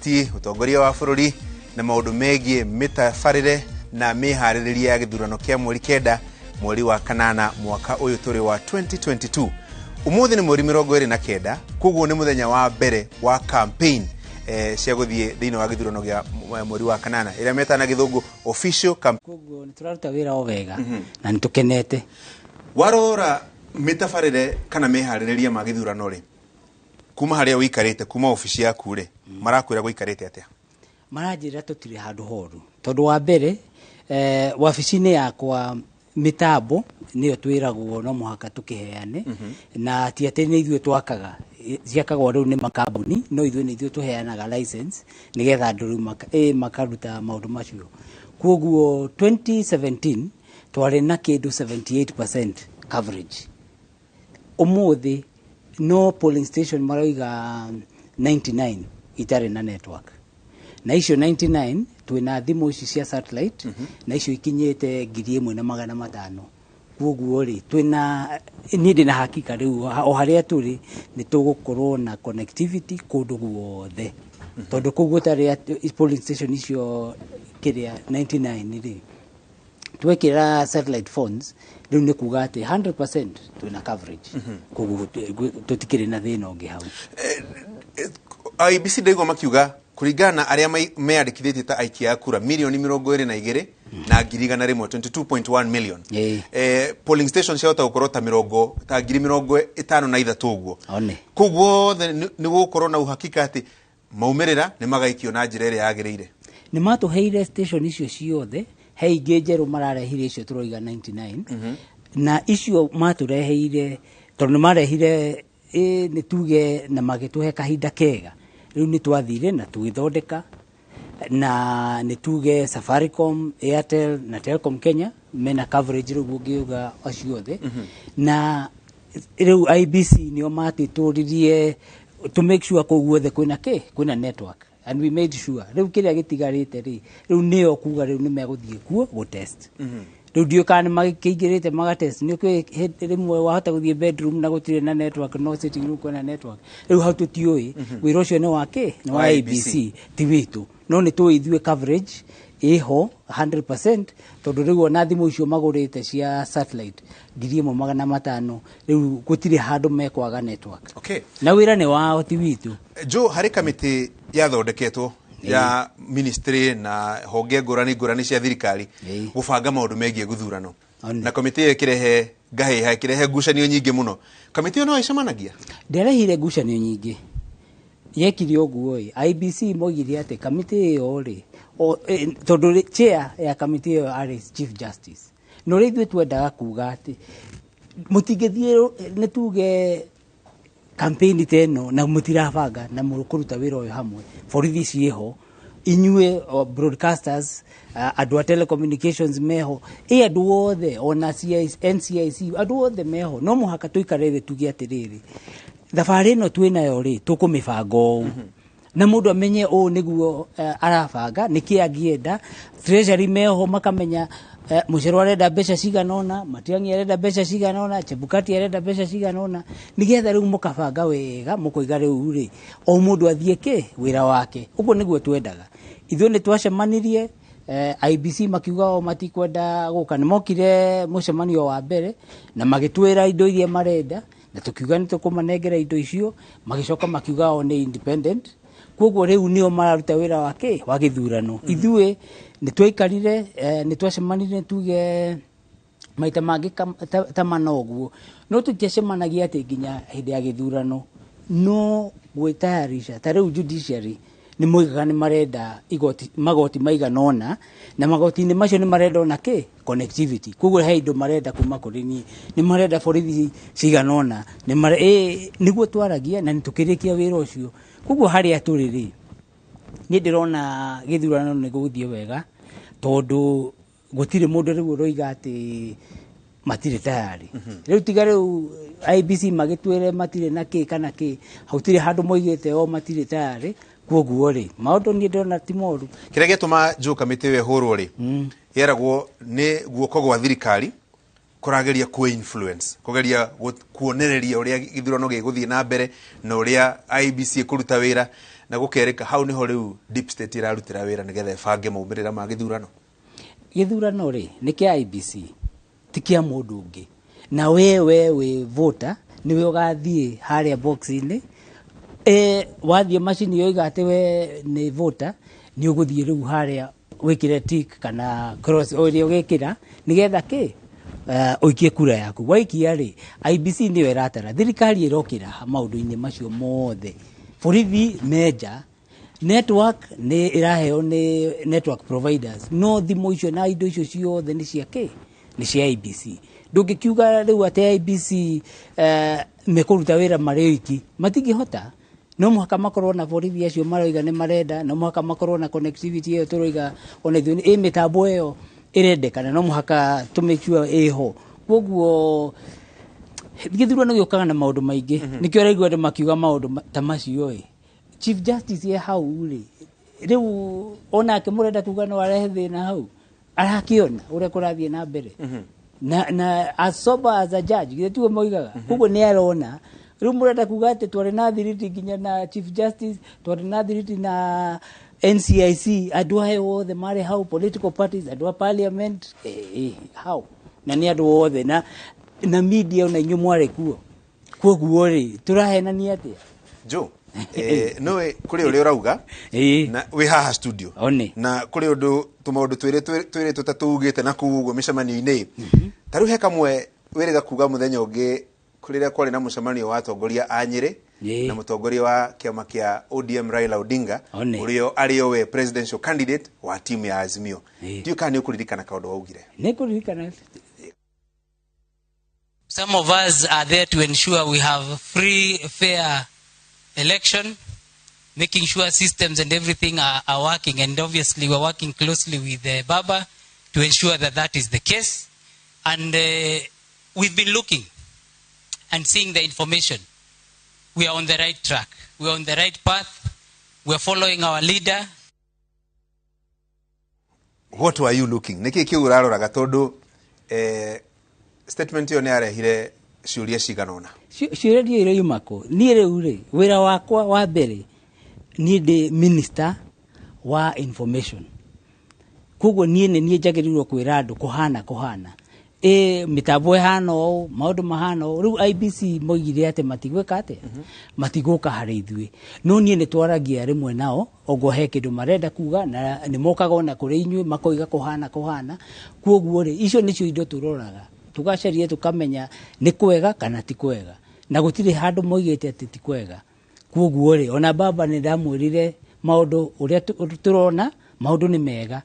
Ti ũtongoria wa bũrũri na maũndũ megiĩ mĩtabarĩre na mĩharĩrĩria ya gĩthurano kĩa mweri 9 mweri wa kanana mwaka ũyũ tũrĩ wa 2022. Ũmũthĩ nĩ mweri 29, koguo nĩ mũthenya wa mbere wa campaign cia gũthiĩ thĩinĩ wa gĩthurano gĩa mweri wa kanana, ĩrĩa metana na gĩthũngũ official campaign. Koguo nĩ tũraruta wĩra o wega na nĩ tũkenete. Warora mĩtabarĩre kana mĩharĩrĩria ma gĩthurano rĩ, kuma harĩa ũikarĩte, kuma obici yaku rĩ, marakwĩra gũikarĩte atĩa? Maranjĩra tũtirĩ handũ horu, tondũ wa mbere wabici-inĩ yakwa mĩtambo nĩyo twĩragwo no mũhaka tũkĩheane, na ti atĩ nĩ ithuĩ twakaga, ciakagwo rĩu nĩ makambuni, no ithuĩ nĩ ithuĩ tũheanaga license nĩgetha andũ rĩu makaruta maũndũ macio. Koguo 2017 twarĩ na kĩndũ 78% coverage. Ũmũthĩ no polling station maroiga 99 itarĩ na network, na icio 99 twĩna thimũ ici cia satellite, na icio ikinyĩte 1500. Koguo rĩ, twĩna, niĩ ndĩna hakika rĩu o harĩa tũrĩ nĩ tũgũkorwo na connectivity kũndũ guothe, tondũ kũu gũtarĩ polling station icio kĩrĩa 99 rĩ, twekĩra satellite phones rĩu nĩ kuga atĩ 100% twĩna coverage. Koguo tũtikĩrĩ na thĩna ũngĩ hau. IEBC ndaigua makiuga kũringana na arĩa meyandĩkithĩtie ta aikia a kura 22.1 mirioni 22.1 million. Polling station ciahota gũkorwo ta mĩrongo ta 53,000 ũguo. One. Kũu guothe nĩ gũgũkorwo na uhakika atĩ maumĩrĩra nĩ magaikio na njĩra ĩrĩa yagĩrĩire? Nĩ matũheire station icio ciothe, he ingĩ njerũ mararehire, icio tũroiga 99, na icio matũreheire tondũ nĩ marehire, nĩ tuge na magĩtũhe kahinda kega. Rĩu nĩ twathire na tũgĩthondeka, na nĩ tuge Safaricom, Airtel na Telcom Kenya mena coverage rĩu ũngĩuga acio othe. Na rĩu IEBC nĩo matĩtũririe to make sure kũu guothe kwĩna kĩ, kwĩna network, and we made sure. Rĩu kĩrĩa gĩtigarĩte rĩ, rĩu nĩo kuga rĩu nĩ megũthiĩ kuo gũtest. Rĩu ndiũĩ kana nĩ makĩingĩrĩte magatest. Nĩ ũkĩũĩ hĩndĩ rĩmwe wahota gũthiĩ bedroom na gũtirĩ na network, no sitting room kwĩna network. Rĩu hau tũtiũĩ wĩra ũcio nĩ wa kĩ, nĩ wa Wa IEBC, ti witũ, no nĩ tũĩ ithuĩ coverage ĩho 100%, tondũ rĩu ona thimũ icio magũrĩte cia satellite 1500, rĩu gũtirĩ handũ mekwaga network. Na wĩra nĩ wao, ti witũ. Joe, harĩ kamĩtĩ yathondeketwo ya ministry na honge ngũrani ngũrani cia thirikari gũbanga maũndũ megiĩ gũthurano. One. Na kamĩtĩ ĩyo ĩkĩrehe ngahĩha, ĩkĩrehe ngucanio nyingĩ mũno. Kamĩtĩ ĩyo no ĩcemanagia? Ndĩarehire ngucanio nyingĩ. Yekire ũguo ĩ, IEBC moigire atĩ kamĩtĩ ĩyo rĩ, tondũ chair ya kamĩtĩ ĩyo arĩ Chief Justice, na ũrĩa ithuĩ twendaga kuga atĩ mũtingĩthiĩ, nĩ tuge, campaign ta ĩno na mũtirabanga na mũkũruta wĩra ũyũ hamwe. Borithi ciĩho, inyuĩ o, broadcasters, andũ a telecommunications meho, ĩ andũ othe, ona CIC, NCIC, andũ othe meho. No mũhaka tũikare thĩ tuge atĩrĩrĩ, thabarĩ ĩno twĩnayo rĩ, tũkũmĩbanga ũũ, na mũndũ amenye ũũ nĩguo arabanga nĩkĩ angĩenda. Treasury meho, makamenya Mũcero arenda mbeca cigana ũna, Matiang'i arenda mbeca cigana ũna, Chebukati arenda mbeca cigana ũna, nĩgetha rĩu mũkabanga wega, mũkoiga rĩu rĩ, o mũndũ athiĩ kĩ wĩra wake. Ũguo nĩguo twendaga. Ithuĩ nĩ twacemanirie, IEBC makiuga o matikwenda gũka. Nĩ mokire mũcemanio wa mbere na magĩtwĩra indo iria marenda, na tũkiuga nĩ tũkũmanengera indo icio. Magĩcoka makiuga o nĩ independent, koguo rĩu nĩo mararuta wĩra wa kĩ, wa gĩthurano. Ithuĩ nĩ twaikarire, nĩ twacemanirie, tuge maita mangĩ ta mana ũguo, no tũtiacemanagia atĩ nginya hĩndĩ ya gĩthurano, no gwĩtayarisha. Ta rĩu judiciary nĩ moigaga nĩ marenda igoti, magoti maigana ũna, na magoti-inĩ macio nĩ marenda ona kĩ, connectivity. Koguo he indo marenda kuma kũrĩ niĩ, nĩ marenda borithi cigana ũna, nĩguo twaragia na nĩ tũkĩrĩkia wĩra ũcio. Koguo harĩa tũrĩ rĩ, niĩ ndĩrona gĩthurano nĩ gũgũthiĩ wega, tondũ gũtirĩ mũndũ rĩu ũroiga atĩ matirĩ tayari. Rĩu tiga rĩu IEBC magĩtwĩre matirĩ na kĩ kana kĩ, hatirĩ handũ moigĩte o matirĩ tayari. Koguo rĩ, maũndũ niĩ ndĩrona ti moru. Kĩrĩa gĩatũma Joe kamĩtĩ ĩyo ĩhũrwo rĩ, yeragwo nĩ guoko gwa thirikari kũrageria ku influence, kũgeria kuonereria ũrĩa gĩthurano gĩgũthiĩ na mbere na ũrĩa IEBC ĩkũruta wĩra. Na gũkerĩka hau nĩho rĩu deep state ĩrarutĩra wĩra nĩgetha ĩbange maumĩrĩra ma gĩthurano. Gĩthurano rĩ, nĩ kĩa IEBC, ti kĩa mũndũ ũngĩ. Na we wĩ voter, nĩwe ũgathiĩ harĩa box-inĩ. Wathiĩ macini yoiga atĩ we nĩ voter, nĩ ũgũthiĩ rĩu harĩa wĩkĩre tick kana cross o ĩrĩa ũgĩkĩra nĩgetha kĩ ũikie kura yaku. Waikia rĩ, IEBC nĩyo ĩratara, thirikari ĩrokĩra maũndũ-inĩ macio mothe. Borithi menja network nĩ ĩraheo nĩ network providers, no thimũ icio na indo icio ciothe nĩ cia kĩ? Nĩ cia IEBC. Ndũngĩkiuga rĩu atĩ IEBC mekũruta wĩra marĩ oiki, matingĩhota. No mũhaka makorwo na borithi acio maroiga nĩ marenda, no mũhaka makorwo na connectivity ĩyo tũroiga ona ithuĩ ĩ mĩtambo ĩyo ĩrendekana, no mũhaka tũ make sure ĩho. Koguo gĩthurano gĩũkaga na maũndũ maingĩ, nĩkĩo ũraigua andũ makiuga maũndũ ta macio ĩ. Chief Justice e hau rĩ, rĩu onake mũrenda kuga no arehe thĩna hau, arakĩona ũrĩa kũrathiĩ na mbere na as sober as a judge, githĩ tiguo moigaga? Koguo nĩ arona. Rĩu mũrenda kuga atĩ twarĩ na thiriti nginya na Chief Justice, twarĩ na thiriti na NCIC, andũ aya othe marĩ hau, political parties, andũ a parliament, hau na nĩ andũ othe na media, ona inyuĩ mwarĩ kuo. Koguo rĩ, tũrahenania atĩa? Joe, nowe kũrĩ ũrĩa ũrauga na wĩ haha studio. One. Na kũrĩ ũndũ tũmaũndũ twĩrĩ ta tugĩte na kũu ũguo mĩcemanio-inĩ. Ta rĩu he kamwe wĩrĩga kuga mũthenya ũngĩ kũrĩrĩa kwarĩ na mũcemanio wa atongoria a Nyĩrĩ na mũtongoria wa kĩama kĩa ODM Raila Odinga, ũrĩa arĩ we presidential candidate wa timu ya Azimio. Ndiũĩ kana nĩ ũkũririkana kaũndũ waugire. Nĩ ngũririkana. Some of us are there to ensure we have free, fair election, making sure systems and everything are working. And obviously we're working closely with Baba to ensure that that is the case. And we've been looking and seeing the information. We are on the right track. We are on the right path. We are following our leader. What were you looking? Nĩkĩ kĩu ũraroraga? Tondũ statement ĩyo nĩ yarehire ciũria cigana ũna. Ciũria iroima kũ? Niĩ rĩu rĩ, wĩra wakwa wa mbere, niĩ ndĩ minister wa information, koguo niĩ nĩ niĩ njagĩrĩirwo kwĩra andũ kũhana mĩtambo ĩhana ũũ, maũndũ mahana ũũ. Rĩu IEBC moigire atĩ matigwĩka atĩa, matigũka harĩ ithuĩ, no niĩ nĩ twaragia rĩmwe nao oguo he kĩndũ marenda kuga, na nĩ mokaga ona kũrĩ inyuĩ makoiga kũhana. Koguo rĩ, icio nĩcio indo tũroraga, tũgacaria tũkamenya nĩ kwega kana ti kwega, na gũtirĩ handũ moigĩte atĩ ti kwega. Koguo rĩ, ona baba nĩ ndamwĩrire maũndũ ũrĩa tũrona maũndũ nĩ mega.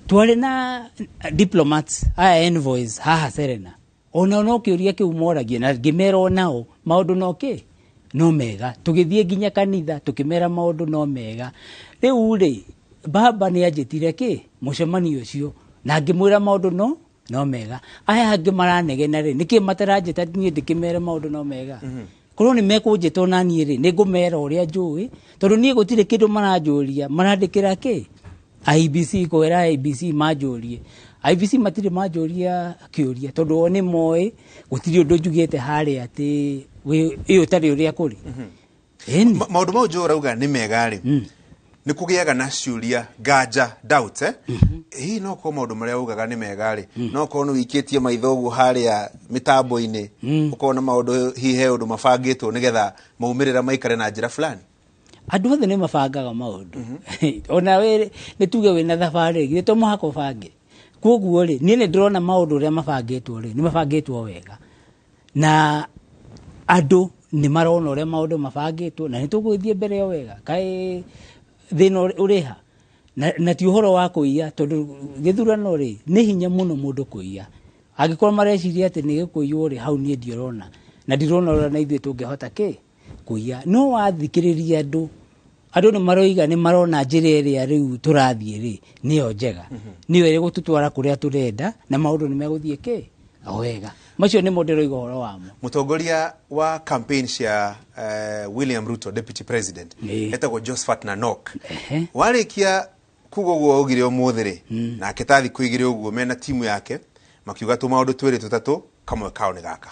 Twarĩ na diplomats aya, envoys haha Serena, ona no kĩũria kĩu moragia, na ngĩmera onao maũndũ no kĩ no mega. Tũgĩthiĩ nginya kanitha tũkĩmera maũndũ no mega. Rĩu rĩ, baba nĩ anjĩtire kĩ mũcemanio ũcio na ngĩmwĩra maũndũ no mega. Aya angĩ maranegena rĩ, nĩkĩ mataranjĩta niĩ ndĩkĩmere maũndũ no mega? Korwo nĩ mekũnjĩta ona niĩ rĩ, nĩ ngũmera ũrĩa njũĩ, tondũ niĩ gũtirĩ kĩndũ maranjũria. Marandĩkĩra kĩ IEBC, kwĩra IEBC manjũrie. IEBC matirĩ manjũria kĩũria, tondũ o nĩ moĩ gũtirĩ ũndũ njugĩte harĩa atĩ ĩyo ũtarĩ ũrĩa kũrĩ. Ĩni. Maũndũ mau Joe ũrauga nĩ mega rĩ, nĩ kũgĩaga na ciũria, nganja, doubt, eh? Hihi no korwo maũndũ marĩa ugaga nĩ mega rĩ, no korwo nĩ wĩikĩtie maitho ũguo harĩa mĩtambo-inĩ, ũkona maũndũ hihi he ũndũ mabangĩtwo nĩgetha maumĩrĩra maikare na njĩra fulani? Andũ othe nĩ mabangaga maũndũ. Ona we nĩ tuge wĩna thabarĩ, githĩ to mũhaka ũbange? Koguo rĩ, niĩ nĩ ndĩrona maũndũ ũrĩa mabangĩtwo rĩ, nĩ mabangĩtwo wega, na andũ nĩ marona ũrĩa maũndũ mabangĩtwo, na nĩ tũgũgĩthiĩ mbere o wega. Kaĩ thĩna ũrĩha na ti ũhoro wa kũiya, tondũ gĩthurano rĩ, nĩ hinya mũno mũndũ kũiya. Angĩkorwo mareciria atĩ nĩ gĩkũiywo rĩ, hau niĩ ndiũrona, na ndirona ũrĩa na ithuĩ tũngĩhota kĩ kũiya. No wathikĩrĩria andũ, andũ nĩ maroiga nĩ marona njĩra ĩrĩa rĩu tũrathiĩ rĩ, nĩyo njega, nĩyo ĩgũtũtwara kũrĩa tũrenda, na maũndũ nĩ megũthiĩ kĩ o wega. Macio nĩmo ndĩroiga ũhoro wamo. Mũtongoria wa campaign cia William Ruto, deputy president, etagwo Josephat Nanok. Warĩkia kuga ũguo augire ũmũthĩ rĩ, nake ta thikũ igĩrĩ ũguo mena timu yake makiuga tũmaũndũ twĩrĩ tũtatũ, kamwe kao nĩ gaka.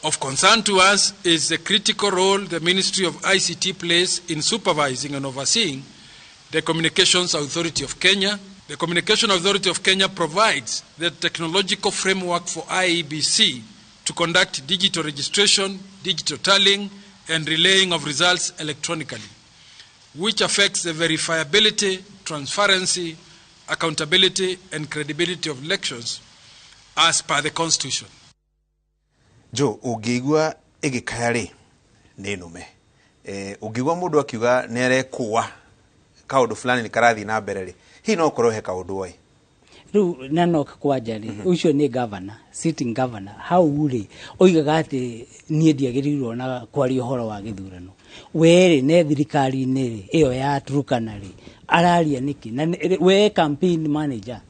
Of concern to us is the critical role the Ministry of ICT plays in supervising and overseeing the Communications Authority of Kenya. The Communication Authority of Kenya provides the technological framework for IEBC to conduct digital registration, digital tallying, and relaying of results electronically, which affects the verifiability, transparency, accountability, and credibility of elections as per the Constitution. Joe, ũngĩigua ĩgĩkaya rĩ nĩ nũme. Ũngĩigua mũndũ akiuga nĩ arekũa kaũndũ fulani nĩ karathiĩ na mbere rĩ, hihi no ũkorwo he kaũndũ oĩ. Rĩu Nanok kwanja rĩ, ũcio nĩ governor, sitting governor hau rĩ, oigaga atĩ niĩ ndiagĩrĩirwo na kwaria ũhoro wa gĩthurano. We rĩ, ne thirikari-inĩ rĩ ĩyo ya Turkana rĩ, araria nĩkĩ? Na we campaign manager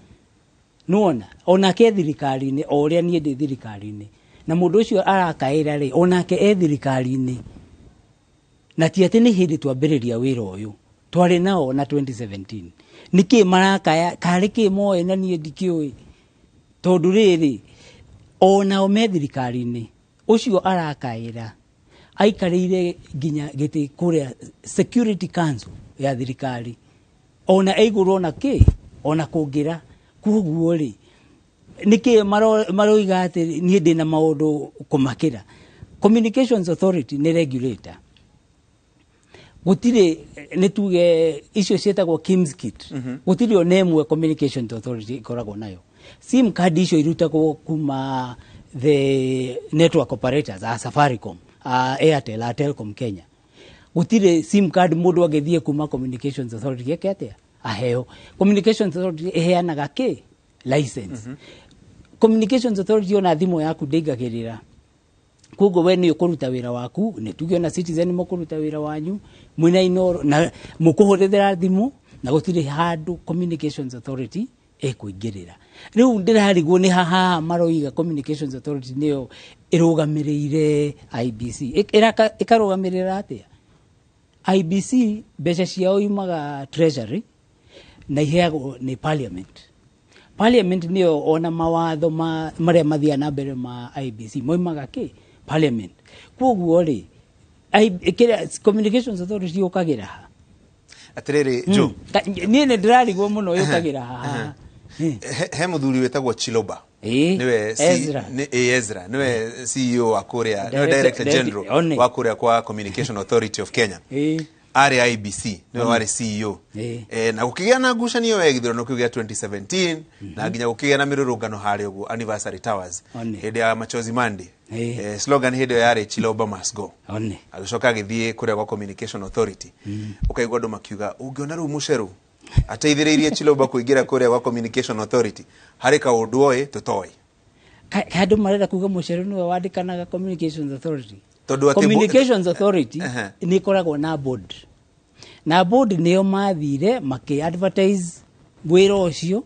nĩwona onake thirikari-inĩ o ũrĩa niĩ ndĩ thirikari-inĩ, na mũndũ ũcio arakaĩra rĩ, onake e thirikari-inĩ. Na ti atĩ nĩ hĩndĩ twambĩrĩria wĩra ũyũ, twarĩ nao na 2017. Nĩkĩ marakaya karĩ kĩ moĩ na niĩ ndikĩũĩ? Tondũ rĩrĩ, onao me thirikari-inĩ, ũcio arakaĩra aikarĩire nginya gĩtĩ kũrĩa Security Council ya thirikari, ona e igũrũ ona kĩ ona kũngĩra. Koguo rĩ, nĩkĩ maroiga atĩ niĩ ndĩna maũndũ kũmakĩra? Communications Authority nĩ regulator. Gũtirĩ, nĩ tuge icio ciĩtagwo KIEMS kit, gũtirĩ ona ĩmwe Communications Authority ĩkoragwo nayo. SIM card icio irutagwo kuma the network operators, a Safaricom, a Airtel, a Telcom Kenya. Gũtirĩ SIM card mũndũ angĩthiĩ kuma Communications Authority eke atĩa aheo. Communications Authority ĩheanaga kĩ license. Communications Authority ona thimũ yaku ndĩingagĩrĩra. Koguo we nĩ ũkũruta wĩra waku, nĩ tuge ona Citizen mũkũruta wĩra wanyu mwĩna Inoro na mũkũhũrĩra thimũ, na gũtirĩ handũ Communications Authority ĩkũingĩrĩra. Rĩu ndĩrarigwo nĩ haha maroiga Communications Authority nĩyo ĩrũgamĩrĩire IEBC. Ĩkarũgamĩrĩra atĩa IEBC? Mbeca ciao yumaga Treasury na iheagwo nĩ Parliament. Parliament nĩyo ona mawatho ma marĩa mathiaga na mbere ma IEBC moimaga kĩ Parliament. Koguo rĩ, kĩrĩa Communications Authority yũkagĩra ha? Atĩrĩrĩ Joe, Niĩ nĩ ndĩrarigwo mũno yũkagĩra haha. He mũthuri wĩtagwo Chiloba. Nĩwe Ezra. Ezra nĩwe CEO wa kũrĩa, nĩwe Director Director General one. wa kũrĩa kwa Communication Authority of Kenya. Arĩ IEBC nĩwe warĩ CEO. Na gũkĩgĩa na ngucanio ya gĩthurano kĩu gĩa 2017, na nginya gũkĩgĩa na mĩrũrũngano harĩa ũguo Anniversary Towers hĩndĩ ya Machozi Monday. Slogan hĩndĩ ĩyo yarĩ "Chiloba must go". Agĩcoka agĩthiĩ kũrĩa kwa Communication Authority. Ũkaigua andũ makiuga ũngĩona rĩu Mũcerũ ateithĩrĩirie Chiloba kũingĩra kũrĩa gwa Communication Authority, harĩ kaũndũ oĩ tũtoĩ. Andũ marenda kuga Mũcerũ nĩwe wandĩkanaga Communications Authority? Tondũ atĩ Communications Authority nĩ ĩkoragwo na board, na board nĩo mathire makĩ advertise wĩra ũcio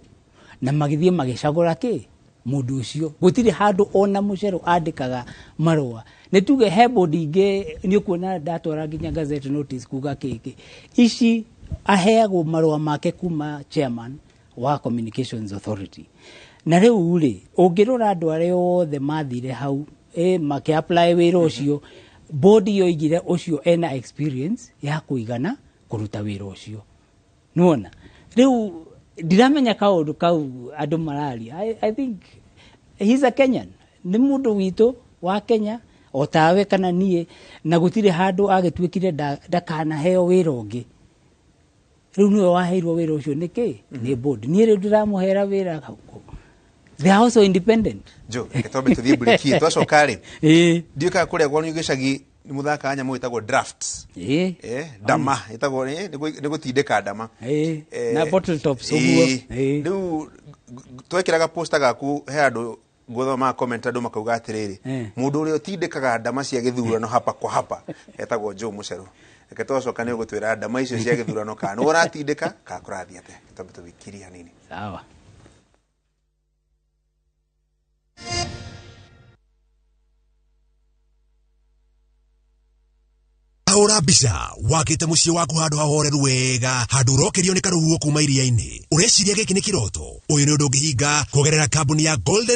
na magĩthiĩ magĩcagũra kĩ mũndũ ũcio. Gũtirĩ handũ ona Mũcerũ andĩkaga marũa. Nĩ tuge he board ingĩ nĩ ũkuona ndatwara nginya gazette notice kuga kĩkĩ ici aheagwo marũa make kuma chairman wa Communications Authority. Na rĩu rĩ, ũngĩrora andũ arĩa othe mathire hau makĩ apply wĩra ũcio, board yoigire ũcio ena experience ya kũigana kũruta wĩra ũcio. Nĩwona rĩu ndiramenya kaũndũ kau andũ mararia. I think he's a Kenyan, nĩ mũndũ witũ wa Kenya o tawe kana niĩ, na gũtirĩ handũ agĩtuĩkire ndakanaheo wĩra ũngĩ. Rĩu nĩwe waheirwo wĩra ũcio nĩkĩ nĩ board. Niĩ rĩu ndĩramũhera wĩra hau. They are also independent. Joe, reke twambe tũthiĩ break. Twacoka rĩ, ndiũĩ kana kũrĩa kwanyu gĩcagi nĩ mũthakaga nyamũ ĩtagwo drafts. Ndama ĩtagwo nĩ gũtindĩka ndama. Na bottle tops ũguo. Rĩu twekĩraga poster gaku he andũ ngũthomaga comment, andũ makauga atĩrĩrĩ, mũndũ ũrĩa ũtindĩkaga ndama cia gĩthurano hapa kwa hapa etagwo Joe Mũcerũ. Reke twacoka nĩ ũgũtwĩra ndama icio cia gĩthurano kana nĩ ũratindĩka kana kũrathiĩ atĩa. Twambe tũgĩkirie hanini. Sawa. Hũra mbica wakĩte mũciĩ waku handũ hahoreru wega, handũ ũrokĩrio nĩ karũhuho kuma iria-inĩ. Ũreciria gĩkĩ nĩ kĩroto? Ũyũ nĩ ũndũ ũngĩhinga kũgerera kambuni ya Golden.